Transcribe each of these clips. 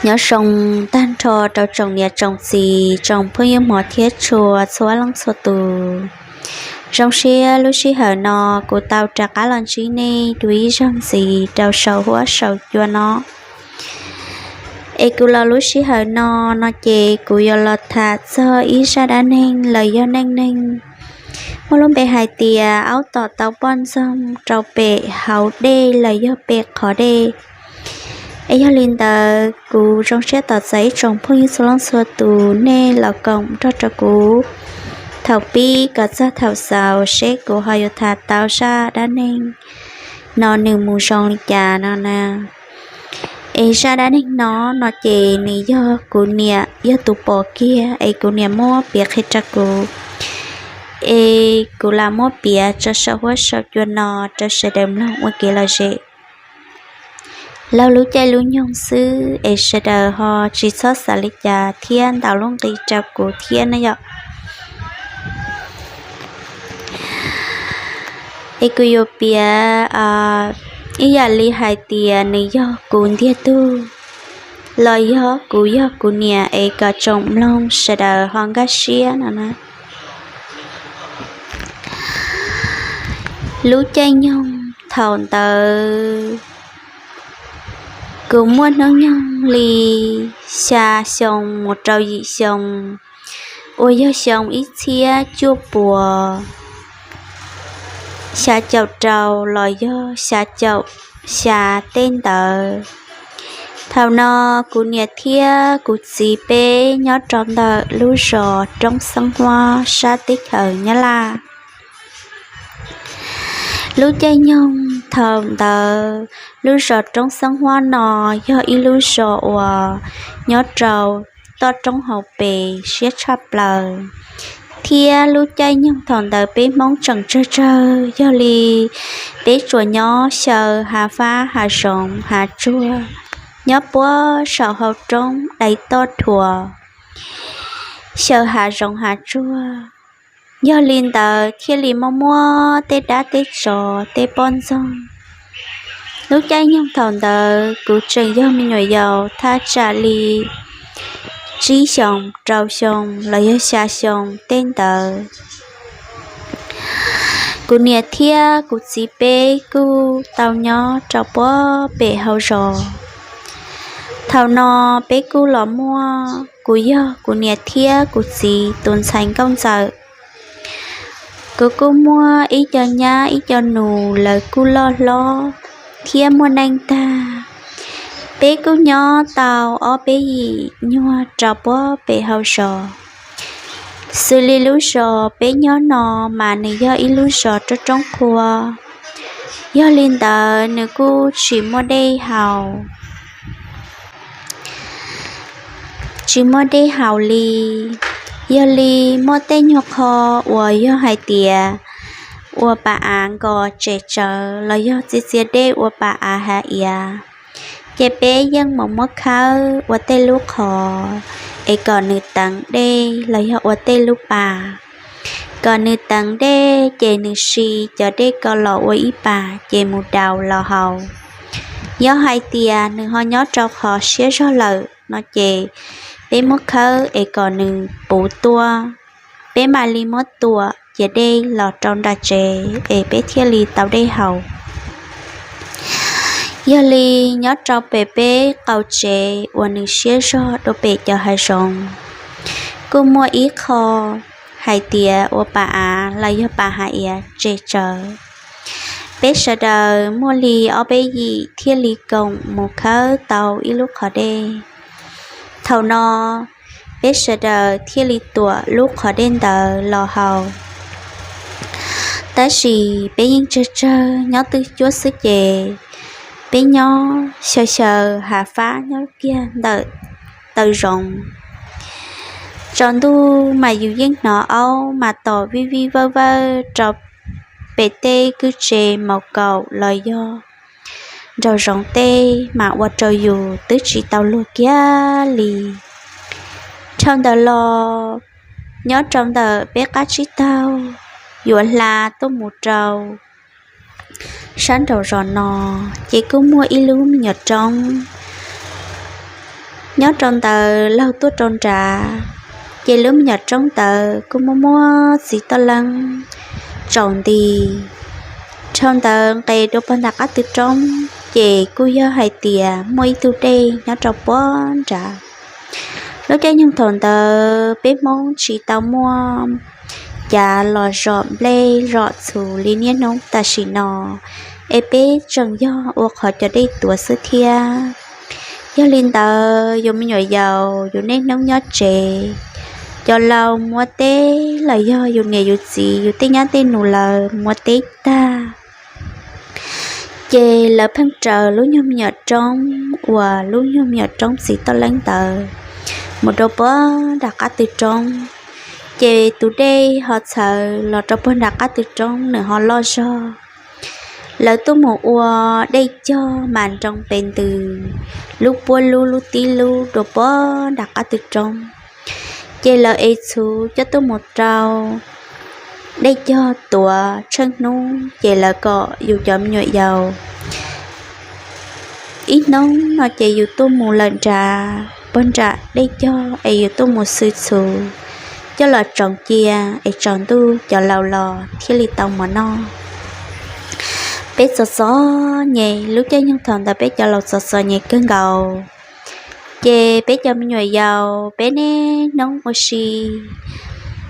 Nyob zoo tag nrho rau tsoom niam tsoom txiv, tsoom phooj ywg hmov thiab tshua txhua leej txhua tus. Zoo siab lub sij hawm no kuv tau rov qab los ntsib nej dua ib zaug ntxiv rau saum huab saum cua no. Es kuv los lub sij hawm no, no ces kuv yuav los tham txog ib zaj dab neeg los yog neej neeg muaj lub npe hais tias aub tom tau poj ntxoog rau pem hauv dej los yog pem qhov dej. Es yog li ntawd kuv zoo siab tos txais ib tsoom phooj ywg txhua leej txhua tus nej los koom nrog rau kuv thaum pib kom txog thaum xaus seb kuv ho yuav tham tau zaj dab neeg no nws mus zoo li cas no na. Es zaj dab neeg no, no ces nws yog kuv niam yog tus pom kiag es kuv niam muab piav qhia rau kuv. Es kuv lam muab piav tso saum huab saum cua no rau sawv daws mloog ua kev lom zem. Laug lub caij lub nyoog xwb es sawv daws ho tsis txhob xav li cas thiab ntaus lub nqi rau kuv thiab na yom. Es kuv yuav piav ib yam li hais tias nws yog kuv ntiag tug los yog kuv yog kuv niam es kom tsoom mloog sawv daws ho nkag siab no na. Lub caij nyoog thaum ntawd kuv muaj hnub nyoog li xya xyoo mus rau yim xyoo, uas yog xyoo ib txhiab cuaj puas xya caum rau los yog xya caum xya tej ntawd. Thaum no kuv niam thiab kuv txiv peb nyob rau ntawm lub zos Roob Xeeb Huab sab teb chaws Nyab Laj. Lub caij nyoog thaum ntawd lub zos Roob Xeeb Huab no yog ib lub zos uas nyob rau toj roob hauv pes siab tshaj plaws, thiab lub caij nyoog thaum ntawd peb Hmoob tseem tsawg tsawg, yog li peb tsuas nyob xyaw hav fab hav zoov hav tsuag, nyob puag saum hauv roob dai toj thuas, xyaw hav zoov hav tsuag. Yog li ntawd thiaj li muaj muaj tej dab tej tsov tej poj ntxoog. Lub caij nyoog thaum ntawd kuv tseem yog me nyuam yaus thaj tsam li tsib xyoos rau xyoo los yog xya xyoo tej ntawd. Kuv niam thiab kuv txiv peb kuj tau nyob rau puag pem hauv zos. Thaum no peb kuj los muaj kuv yog kuv niam thiab kuv txiv tus ntxhais nkauj ntxawm. Kuv kuj muaj ib co nyab ib co nus, lawv kuj loj hlob thiab muaj neej tag. Peb kuj nyob tau ob peb yim nyuag rau puag pem hauv zos. Xws li lub zos peb nyob no mas nws yog ib lub zos roob roob qhua, yog li ntawd nws kuj tsis muaj dej haus, tsis muaj dej haus li. Yog li muaj tej nyuag qho uas yog hais tias ua pas av nkos tsem tsawv los yog txia txia dej ua pas av hav iav, ces peb yeej mus muab khawb ua tej lub qhov es kom nws teev dej los yog ua tej lub pas, kom nws teev dej ces nws si cov dej ko los ua ib pas ces mus daus los haus. Yog hais tias nws ho nyob rau qhov siab zog lawm no ces peb muab khawb es kom nws puv tuaj, peb mam li muab tuam cia dej los rau nram tsev es peb thiaj li tau dej haus. Yog li nyob rau pem peb qaum tsev uas nws siab zog dua pem cov hav zoov, kuj muaj ib qho hais tias ua pas av los yog pas hav iav tsem tsawv. Peb sawv daws muaj li ob peb yim thiaj li koom mus khawb tau ib lub qhov dej. Thaum no peb sawv daws thiaj li tuam lub qhov dej ntawd los haus. Tab sis peb yeej tsawg tsawg nyob twj cuab xwb ces peb nyob xyaw xyaw hav fab nyob kiag ntawm taw zoov. Tsaus ntuj mas yus yeej hnov aub mas tom vij vij vawj vawj rau pem tej kwj tse maus kaum los yog nraum zoov tej mas ua rau yus twb tsis tau luag kiag li. Dhau ntawd los nyob rau ntawm peb qab tsib taug yuav hla tuaj mus rau sab nraum zos no, ces kuj muaj ib lub me nyuam roob Nyob rau ntawd laug tuaj rau nrad, ces lub me nyuam roob ntawd kuj muaj muaj txiv toj leeb tsaus nti. Dhau ntawd nqes dua pog nram qab tw roob, ces kuj yog hais tias muaj ib tug dej nyob rau puag nrad. Lub caij nyoog thaum ntawd peb Hmoob tsis tau muaj cav los zom nplej zom txhuv li niaj hnub tam sim no, es peb tseem yog ua qhov cov dej tuav xwb thiab. Yog li ntawd yus me nyuam yaus yus niaj hnub nyob tsev, cov laus muab teb los yog yus niam yus txiv yus tej nyab tej nus lawv muab teb tag, ces lawv pheej raws lub nyuag me nyuam roob uas lub nyuag me nyuam roob txiv toj leeb ntawd mus rau puag nram qab tw roob. Ces tus dej ho txhawv los rau puag nram qab tw roob nws ho loj zog. Lawv tuaj mus ua dej cog mas nroo pes ntws, lub puab lub lub tib lub dua puag nram qab tw roob. Ces lawv ev txhuv coj tuaj mus rau dej cog tuav tsheej hnub, ces lawv kom yus cov me nyuam yaus ib hnub no ces yus tuaj mus lawm nrad puag nram dej cog es yus tuaj mus xwb txhuv coj los tsoov cia es tsaus ntuj cov laus los thiaj li tau mov noj. Peb txom txom nyem, lub caij nyoog thaum ntawd peb cov laus txom txom nyem kawg nkaus. Ces peb cov me nyuam yaus peb niaj hnub ua si,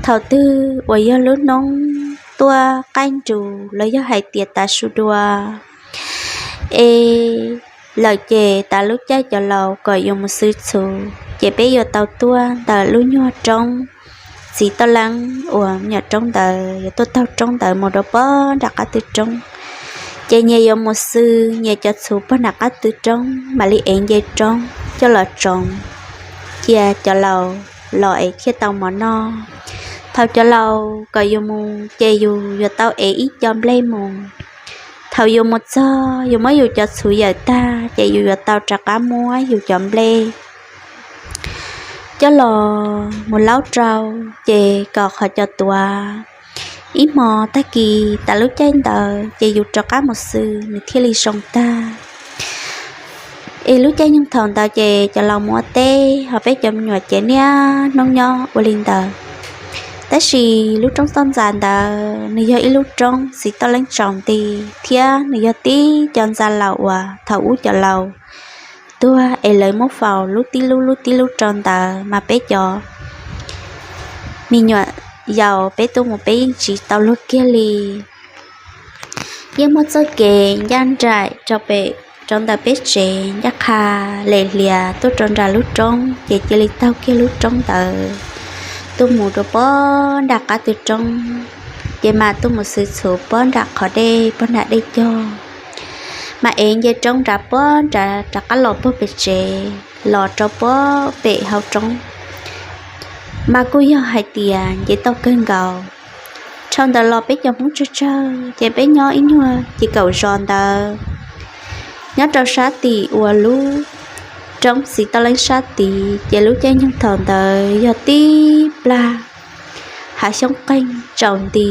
thaum twg uas yog lub hnub tuaj qaij nrus los yog hais tias tav su dua es lawm ces tas lub caij cov laus kom yuav mus xwb txhuv, ces peb yuav tau tuaj ntawm lub nyuag roob txiv toj leeb uas me nyuam roob ntawd yuav tuaj taug roob ntawd mus rau puag nram qab tw roob. Ces nyias yuav mus xwb, nyias cov txhuv puag nram qab tw roob mam li ev nce roob coj los tsoov cia cov laus los es thiaj tau mov noj. Thaum cov laus kom yus mus ces yus yuav tau ev ib co nplej mus. Thaum yus mus txog yus muab yus cov txhuv yawm tag ces yus yuav tau rov qab muab yus cov nplej coj los mus laub rau, ces kom qhov cos tuav. Ib hmos tag kis tas lub caij ntawd ces yus rov qab mus xwb nws thiaj li zoo tag. Es lub caij nyoog thaum ntawd ces cov laus mus ua teb ho peb cov me nyuam ces niaj hnub nyob ua li ntawd. Tab sis lub roob toj ntxas ntawd nws yog ib lub roob txiv toj leeb tsaus nti, thiab nws yog tib co ntxa laus uas thaum ub cov laus tuag es lawv muab faus lub tib lub lub tib lub rau ntawd mas peb cov me nyuam yaus peb tuaj mus peb yeej tsis tau luag kiag li. Yeej muaj txoj kev ncaj nraim rau pem rau ntawm peb tsev ncaj qha lem hlias tuaj rau nram lub roob ces cia li taug kiag lub roob ntawd tuaj mus rau puag nram qab tw roob, ces mam tuaj mus xwb txhuv puag nram qhov dej puag nram dej cog, mas ev nce roob nrad puag nrad rov qab los puag pem tsev los rau puag pem hauv roob. Mas kuj yog hais tias nce tau kawg nkaus. Dhau ntawd los peb cov Hmoob tsawg tsawg ces peb nyob ib nyuag ces kaum zos ntawd nyob rau sab tim uas lub roob txiv toj leeb sab tid, ces lub caij nyoog thaum ntawd yog tib plag hav xyoob qeeg tsaus nti,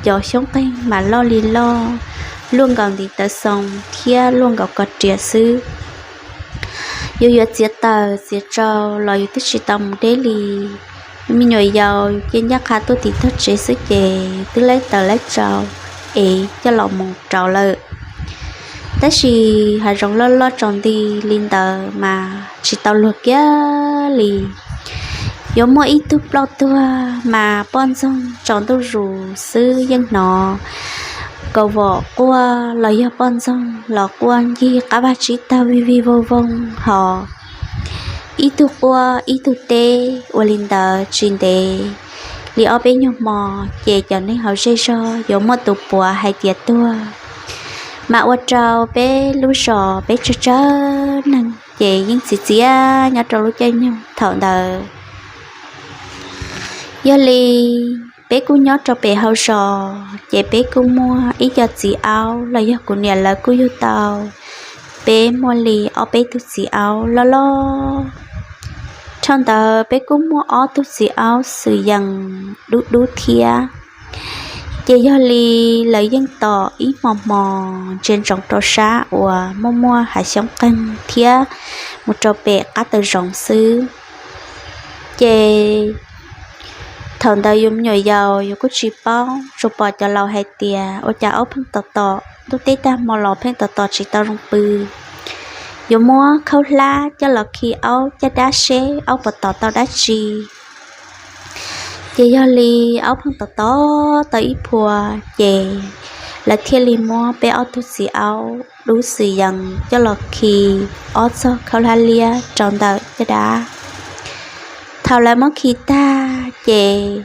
cov xyoob qeeg mas loj li loj, luaj nkaus ntiv taw xoo thiab luaj nkaus ko riam xwb. Yus yuav txiav taws txiav tsau los yus twb tsis tau mus deb li. Me nyuam yaus ces ncaj qha tuaj tim tog tsev xwb ces twb laib taws laib tsau es coj los mus rau lawm. Tab sis hav zoov loj loj tsaus nti li ntawd mas tsis tau luag kiag li. Yuav muaj ib tug ploj tuag mas poj ntxoog tsaus ntuj zus xwb yeej hnov kaus vom quaj los yog poj ntxoog los quaj ncig qab vaj tsib taug vij vij voog voog ho ib tug quaj ib tug teb ua li ntawd tsis ntev li ob peb nyuag hmo ces cov neeg hauv zej zog yuav muaj tus puav hais tias tuag. Mas ua rau peb lub zos peb tsawg tsawg neeg ces yeej txiv txiav nyob rau lub caij nyoog thaum ntawd. Yog li peb kuj nyob rau pem hauv zos ces peb kuj muaj ib co txiv aub los yog kuv niam lawv kuj yug tau peb muaj li ob peb tug txiv aub loj loj. Dhau ntawd peb kuj muaj ob tug txiv aub xwm yees dub dub thiab. Ces yog li lawv yeej tom ib hmo hmo ntsia ntsoov rau sab uas muaj muaj hav xyoob qeeg thiab mus rau pem qab taw zoov xwb. Ces thaum ntawd yus me nyuam yaus yus kuj tsis paub, tsuas pom cov laus hais tias ua cas aub pheej tom tom, ntuj teb tag hmo los pheej tom tom tsis tau zoo pw. Yuav muab khaub hlab coj los khi aub caj dab seb aub puas tom tau dab tsi. Ces yog li aub pheej tom tom tau ib phua, ces lawv thiaj li muab peb ob tug txiv aub dub xwm yees coj los khi ob txog khaub hlab liab rau ntawm caj dab. Thaum lawv muab khi tag ces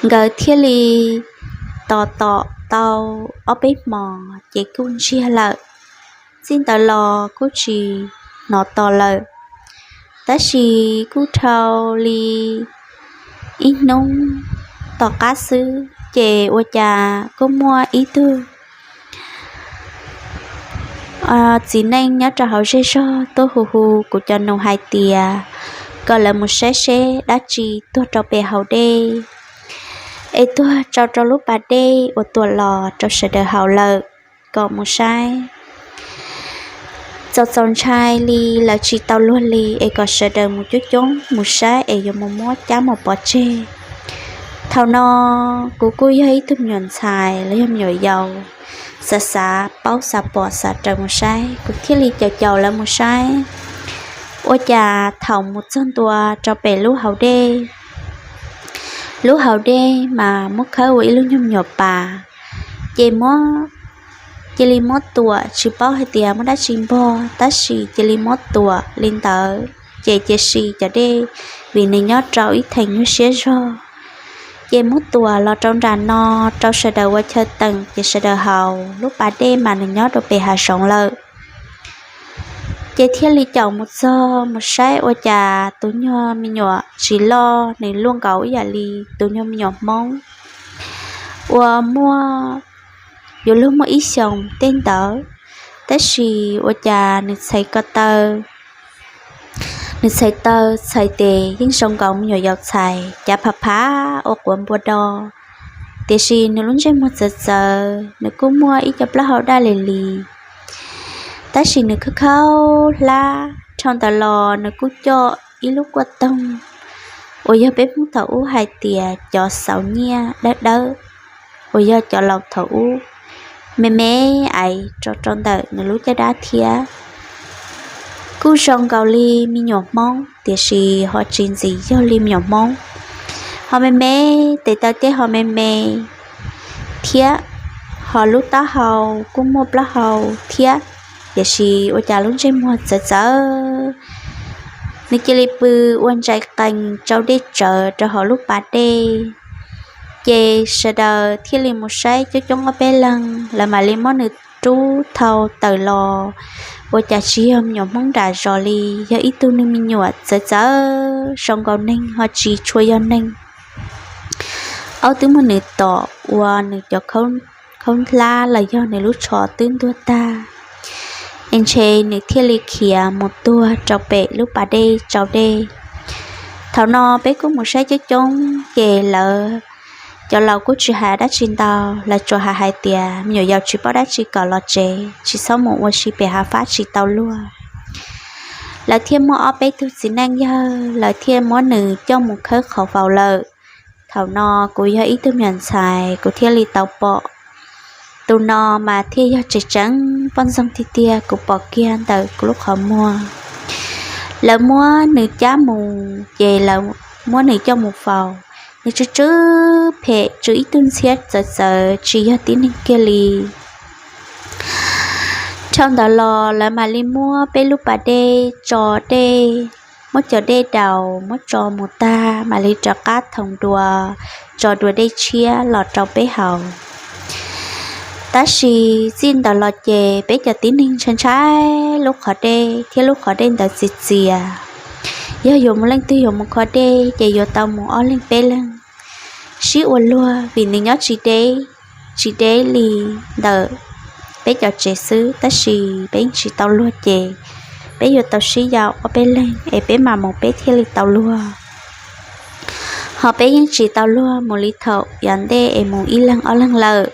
nkawd thiaj li tos tom tau ob peb hmos ces kuj ntsiag lawm. Txij ntawd los kuj tsis hnov tos lawm. Tab sis kuj dhau li ib hnub tom qab xwb ces ua cas kuj muaj ib tug txiv neej nyob rau hauv zej zog tuaj hu hu kuv cov nus hais tias kom lawv mus saib seb dab tsi tuag rau pem hauv dej, es tuag tsau rau lub pas dej uas tuam los rau sawv daws haus lawm, kom mus saib. Txaus txaus ntshai li lawv tsis tau luag li es kom sawv daws mus coob coob mus saib es yuav mus muab cab mus pov tseg. Thaum no kuv kuj yog ib tug me nyuam ntxhais los yog me nyuam yaus, xav xav paub xav pom xav raws mus saib, kuv thiaj li caum caum lawv mus saib. Ua cas thaum mus txog ntua rau pem lub hauv dej, lub hauv dej mas muab khawb ua ib lub nyuag me nyuam pas, ces muab, cia li muab tuam, tsis paub hais tias muab dab tsi npog tab sis cia li muab tuam li ntawd ces cia si cov dej, vim nws nyob rau ib theem nyuag siab zog. Ces muab tuam los rau nram no rau sawv daws ua chaw teem ces sawv daws haus, lub pas dej mas nws nyob rau pem hav zoov lawm. Ces thiaj li caum mus txog mus saib ua cas tus nyuag me nyuam tsis loj, nws luaj nkaus ib yam li tus nyuag me nyuam Hmoob uas muaj, yuav luag muaj ib xyoos tej ntawd, tab sis ua cas nws txhais ko taw, nws txhais taw txhais tes yeej zoo nkaus me nyuam yaus txhais, cav phav phav ua quav npua do, tiam sis nws lub ntsej muag txawv txawv, nws kuj muaj ib co plaub hau daj li li. Tab sis nws khaub khaub hlab, dhau ntawd los nws kuj coj ib lub kuaj toog uas yog peb Hmoob thaum ub hais tias cov xauv nyiaj dawb dawb, uas yog cov laus thaum ub, me me aiv rau rau ntawm nws lub caj dab thiab. Kuj zoo nkaus li me nyuam Hmoob tiam sis ho tsis ntxim yog li me nyuam Hmoob, ho me me, tes taw tej ho me me thiab, ho lub taub hau kuj muaj plaub hau thiab, tiam sis ua cas lub ntsej muag txawv txawv. Nws cia li pw ua ntsais qees tsau dej tsawv rau hauv lub pas dej. Ces sawv daws thiaj li mus saib coob coob ob peb leeg, lawv mam li muab nws rub thau tawm los. Ua cas tsis yog me nyuam Hmoob nram zos li, yog ib tug neeg me nyuam txawv txawv zoo nkaus neeg ho tsis tshua yog neeg. Aub twb muab nws tom ua nws cov khaub hlab los yog nws lub tsho twb ntuag tag, es ntshe nws thiaj li khiav mus tuag rau pem lub pas dej tsau dej. Thaum no peb kuj mus saib coob coob ces lawv cov laus kuj tsis hais dab tsi ntau, lawv tsuas hais hais tias me nyuam yaus tsis paub dab tsi kom los tsev, tsis txhob mus ua si pem hav fab tsis tau luag. Lawv thiaj muaj ob peb tug txiv neej yawg, lawv thiaj muab nws coj mus khawb qhov faus lawm. Thaum no kuv yog ib tug me nyuam ntxhais, kuv thiaj li tau pom. Tus no mas thiaj yog tseem tseeb poj ntxoog tiag tiag, kuv pom kiag ntawm kuv lub qhov muag. Lawv muab nws cab mus ces lawv muab nws coj mus faus. Nws tsw tsw phem, tsw ib tug ntxhiab txawv txawv tsis yog tib neeg kiag li. Dhau ntawd los lawv mam li muab peb lub pas dej tso dej, muab cov dej daus muab tso mus tag mam li rov qab thoom dua, tso dua dej tshiab los rau peb haus. Tab sis txij ntawd los ces peb cov tib neeg ntshai ntshai lub qhov dej thiab lub qhov dej ntawd txias txias. Yog yuav mus leej twg yuav mus kho dej ces yuav tau mus ob leeg peb leeg sib ua luag vim nws nyob tsis deb, tsis deb li ntawm peb cov tsev xwb, tab sis peb yeej tsis tau luag ces peb yuav tau sib yaum ob peb leeg es peb mam mus peb thiaj li tau luag. Ho peb yeej tsis tau luag mus li thaum yav ntej es mus ib leeg ob leeg lawm.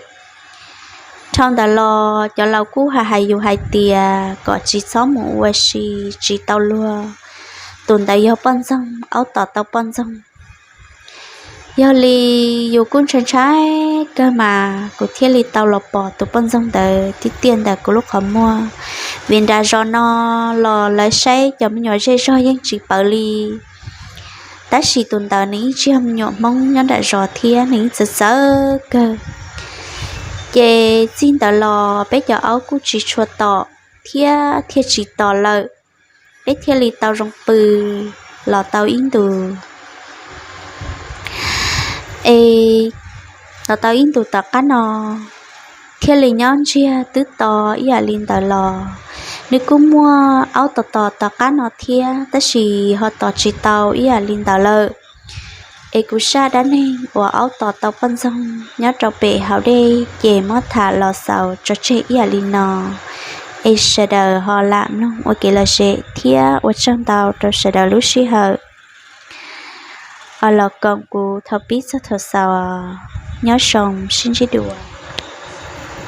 Dhau ntawd los cov laus kuj hais hais yus hais tias kom tsis txhob mus ua si tsis tau luag. Tus ntawd yog poj ntxoog, aub tom tau poj ntxoog. Yog li yus kuj ntshai ntshai kawg mas kuv thiaj li tau los pom tus poj ntxoog ntawd tib tiaj ntawm kuv lub qhov muag. Vim nram zos no los lawv saib cov me nyuam zej zog yeej tsis pawv li. Tab sis tus ntawd nws yeej tsis yog me nyuam Hmoob nyob nram zos thiab, nws yeej txawv txawv kawg. Ces txij ntawd los peb cov aub kuj tsis tshua tom thiab thiaj tsis tom lawm. Peb thiaj li tau zoo pw los tau ib ntus. Es los tau ib ntus tom qab no thiaj li nyob ntsiag twb to ib yam li ntawd los, nws kuj muaj aub tom tom tom qab no thiab tab sis ho tom tsis tau ib yam li ntawd lawm. Es kuv zaj dab neeg uas aub tom tau poj ntxoog nyob rau pem hauv dej ces muab tham los xaus tso tseg ib yam li no. Es sawv daws ho lam mloog ua kev lom zem thiab ua tsaug ntau rau sawv daws lub sij hawm uas los koom kuv thaum pib txog thaum xaus. Nyob zoo, sib ntsib dua.